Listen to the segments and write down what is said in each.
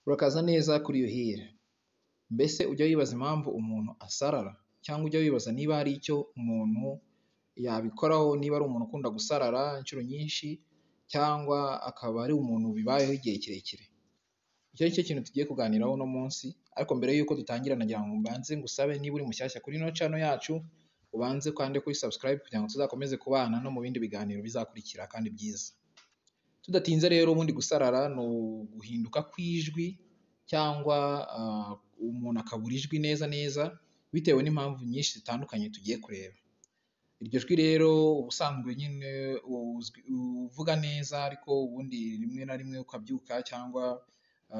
Urakaza neza kuri Yuhire. Mbese ujya wibaza impamvu umuntu asarara? Cyangwa ujya wibaza niba hari icyo umuntu yabikoraho, niba ari umuntu ukunda gusarara inshuro nyinshi cyangwa akaba ari umuntu bibayeho igihe kirekire? Icyo ni cyo kintu tugiye kuganiraho uno munsi, ariko mbere y'uko dutangira nagira ngo mbanze ngusabe niba uri mushyashya kuri ino channel yacu, ubanze ukande kuri subscribe kugira ngo tuzakomeze kubana no mu bindi biganiro bizakurikira kandi byiza. Tudatinze rero, ubundi gusarara ni uguhinduka kw'ijwi cyangwa umuntu akabura ijwi neza neza bitewe n'impamvu nyinshi zitandukanye tugiye kureba. Iryo jwi rero ubusanzwe nyine uvuga neza, ariko ubundi rimwe na rimwe ukabyuka cyangwa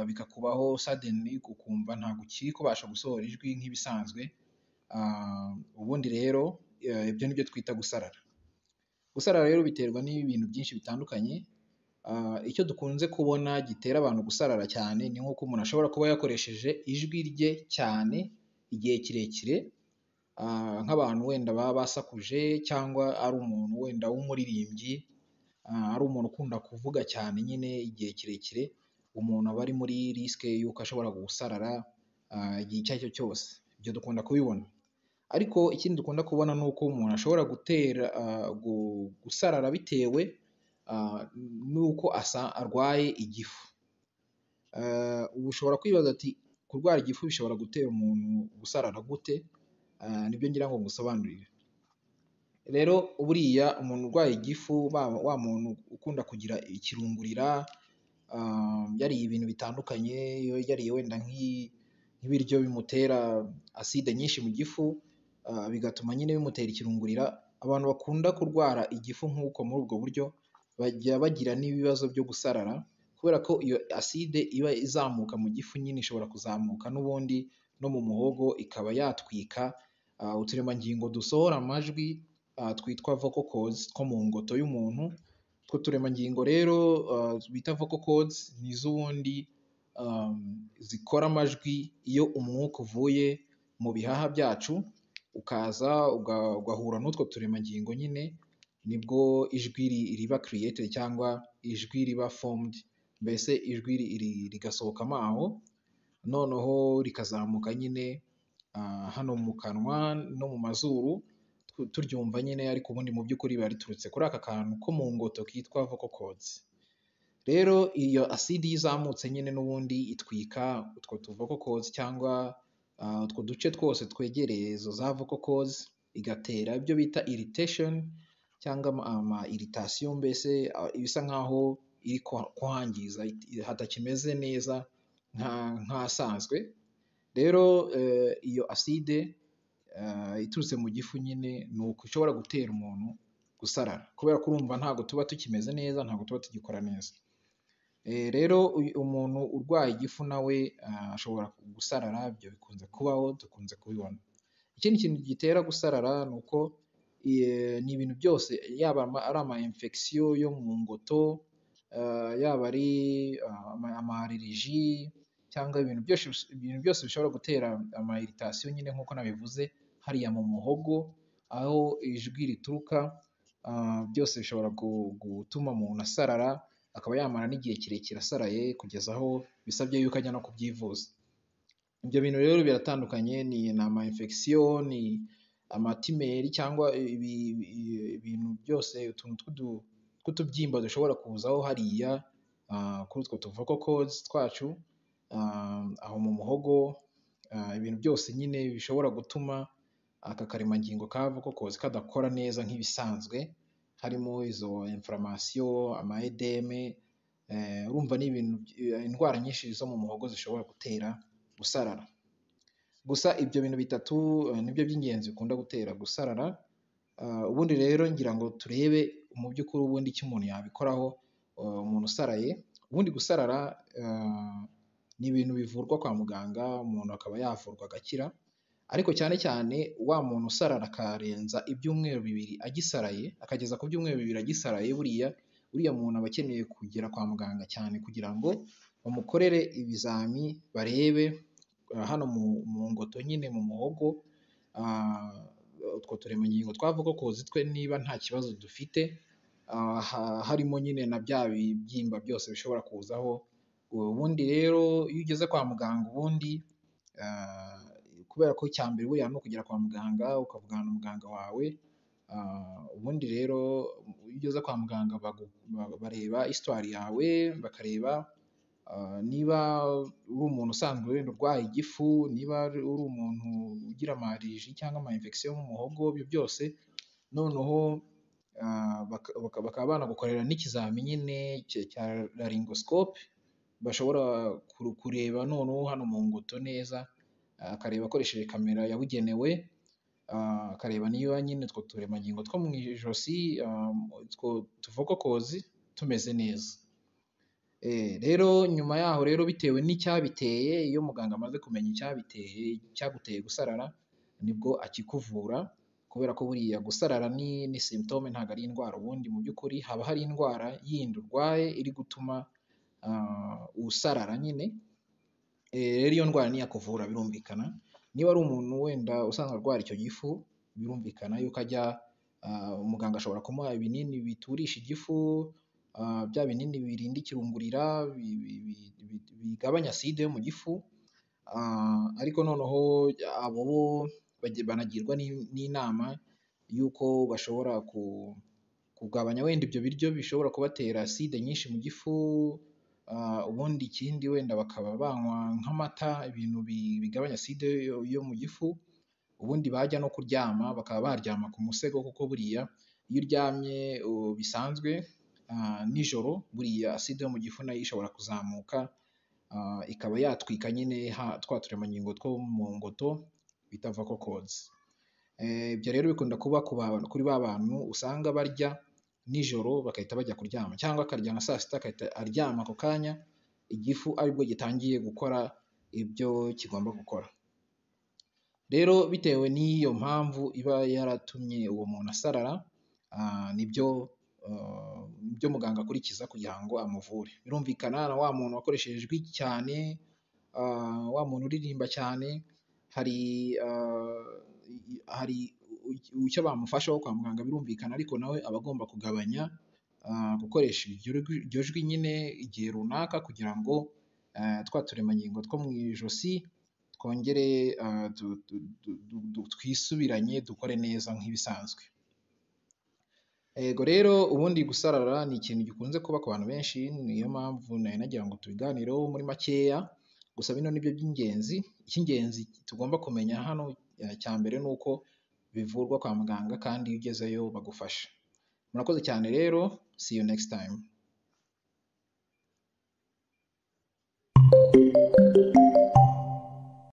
bikakubaho suddenly ukumva ntabwo ukiri kubasha gusohora ijwi nk'ibisanzwe. Ubundi rero ibyo nibyo twita gusarara. Gusarara rero biterwa n'ibintu byinshi bitandukanye. Icyo dukunze kubona gitera abantu gusarara cyane ni nk'uko umuntu ashobora kuba yakoresheje ijwi rye cyane igihe kirekire, nk'abantu wenda baba basakuje cyangwa ari umuntu wenda w'umuririmbyi, ari umuntu ukunda kuvuga cyane nyine igihe kirekire, umuntu aba ari muri risque y'uko ashobora gusarara igihe icyo ari cyo cyose. Ibyo dukunda kubibona. Ariko ikindi dukunda kubona ni uko umuntu ashobora gutera gusarara bitewe n'uko arwaye igifu. Ubu ushobora kwibaza ati kurwara igifu bishobora gutera umuntu gusarara gute? Nibyo ngira ngo ngusobanurire. Rero buriya umuntu urwaye igifu, wa muntu ukunda kugira ikirungurira, yariye ibintu bitandukanye, yariye wenda nk'ibiryo bimutera acide nyinshi mu gifu, bigatuma nyine bimutera ikirungurira, abantu bakunda kurwara igifu nk'uko muri ubwo buryo bajya bagira n'ibibazo byo gusarara, kubera ko iyo acide iba izamuka mu gifu nyine ishobora kuzamuka n'ubundi no mu muhogo, ikaba yatwika uturemangingo dusohora amajwi twitwa vocal cords two mu ngoto y'umuntu. Utwo turemangingo rero bita vocal cords ni zo ubundi zikora amajwi iyo umwuka uvuye mu bihaha byacu ukaza ugahura n'utwo turemangingo nyine, nibwo ijwi riba created cyangwa ijwi riba formed, mbese ijwi rigasohokamo aho, noneho rikazamuka nyine hano mu kanwa no mu mazuru turyumva nyine, ariko ubundi mu by'ukuri riba riturutse kuri aka kantu ko mu ngoto kitwa vocal cords. Rero iyo acide iyo izamutse nyine n'ubundi itwika utwo tu vocal cords cyangwa utwo duce twose twegereye izo za vocal cords, igatera ibyo bita irritation cyangwa ama irritation, mbese ibisa nkaho iri kuhangiza hatakimeze neza nk'ahasanzwe. Rero iyo acide iturutse mu gifu nyine ni uko ishobora gutera umuntu gusarara, kubera ko urumva ntabwo tuba tukimeze neza, ntabwo tuba tugikora neza. Rero umuntu urwaye igifu nawe ashobora gusarara, ibyo bikunze kubaho, dukunze kubibona. Ikindi kintu gitera gusarara ni uko ni ibintu byose, yaba ari ama infection yo mu ngoto, yaba ari ama allergie cyangwa ibintu byose bishobora gutera ama irritation nyine nk'uko nabivuze hariya mu muhogo aho ijwi rituruka, byose bishobora gutuma umuntu asarara, akaba yamara n'igihe kirekire asaraye kugeza aho bisabye yuko ajya no kubyivuza. Ibyo bintu rero biratandukanye, ni ama infection, ni ama tumeur cyangwa ibintu byose, utuntu tw'utubyimba dushobora kuzaho hariya kuri utwo tu vocal cords twacu, aho mu muhogo, ibintu byose nyine bishobora gutuma aka karemangingo ka vocal cords kadakora neza nk'ibisanzwe, harimo izo inflammation, ama œdème, urumva ni ibintu, indwara nyinshi zo mu muhogo zishobora gutera gusarara. Gusa ibyo bintu bitatu nibyo by'ingenzi bikunda gutera gusarara. Ubundi rero ngira ngo turebe mu by'ukuri ubundi icyo umuntu yabikoraho, umuntu usaraye. Ubundi gusarara ni ibintu bivurwa kwa muganga, umuntu akaba yavurwa agakira, ariko cyane cyane wa muntu usarara akarenza ibyumweru 2 agisaraye, akageza ku byumweru 2 agisaraye, buriya uriya muntu aba akeneye kugera kwa muganga cyane kugira ngo bamukorere ibizami, barebe hano mu ngoto nyine mu muhogo, utwo turemangingo twa vocal cords twe niba nta kibazo dufite, harimo nyine na bya bibyimba byose bishobora kuzaho. Ubundi rero iyo ugeze kwa muganga ubundi, kubera ko icya mbere buriya ni ukugera kwa muganga ukavugana na muganga wawe, ubundi rero iyo ugeze kwa muganga bareba histoire yawe, bakareba niba uri umuntu usanzwe wenda urwaye igifu, niba uri umuntu ugira ama allergie cyangwa ama infection mu muhogo, ibyo byose noneho bakaba banagukorera n'ikizami nyine cya laryngoscope, bashobora kureba noneho hano mu ngoto neza, akareba akoresheje kamera yabugenewe, akareba niba nyine utwo turemangingo two mu ijosi, utwo tu vocal cords tumeze neza. Rero nyuma yaho rero bitewe n'icyabiteye, iyo muganga amaze kumenya icyabiteye, icyaguteye gusarara, nibwo akikuvura, kubera ko buriya gusarara ni symptôme, ntabwo ari indwara. Ubundi mu by'ukuri haba hari indwara yindi urwaye iri gutuma usarara nyine, rero iyo ndwara niyo akuvura birumvikana. Niba ari umuntu wenda usanzwe arwara icyo gifu, birumvikana yuko ajya, muganga ashobora kumuha ibinini biturisha igifu, bya binini birinda ikirungurira, bigabanya acide yo mu gifu, ariko noneho abo bo banagirwa n'inama y'uko bashobora kugabanya wenda ibyo biryo bishobora kubatera acide nyinshi mu gifu, ubundi ikindi wenda bakaba banywa nk'amata, ibintu bigabanya acide yo mu gifu, ubundi bajya no kuryama bakaba baryama ku musego, kuko buriya iyo uryamye bisanzwe nijoro, buriya acide yo mu gifu nayo ishobora kuzamuka, ikaba yatwika nyine twa turemangingo two mu ngoto bita vocal cords. Ibyo rero bikunda kuba kuri ba bantu usanga barya nijoro bagahita bajya kuryama, cyangwa akarya nka saa sita agahita aryama ako kanya, igifu aribwo gitangiye gukora ibyo kigomba gukora. Rero bitewe n'iyo mpamvu iba yaratumye uwo muntu asarara, nibyo muganga akurikiza kugira ngo amuvure. Birumvikana na wa muntu wakoresheje ijwi cyane, wa muntu uririmba cyane, hari icyo bamufashaho kwa muganga birumvikana, ariko nawe aba agomba kugabanya gukoresha iryo jwi nyine igihe runaka, kugira ngo twa turemangingo two mu ijosi twongere twisubiranye, dukore neza nk'ibisanzwe. Yego rero ubundi gusarara ni ikintu gikunze kuba ku bantu benshi, niyo mpamvu nari nagira ngo tubiganireho muri makeya, gusa bino nibyo by'ingenzi. Icy'ingenzi tugomba kumenya hano cya mbere ni uko bivurwa kwa muganga, kandi iyo ugezeyo bagufasha. Murakoze cyane rero, see you next time.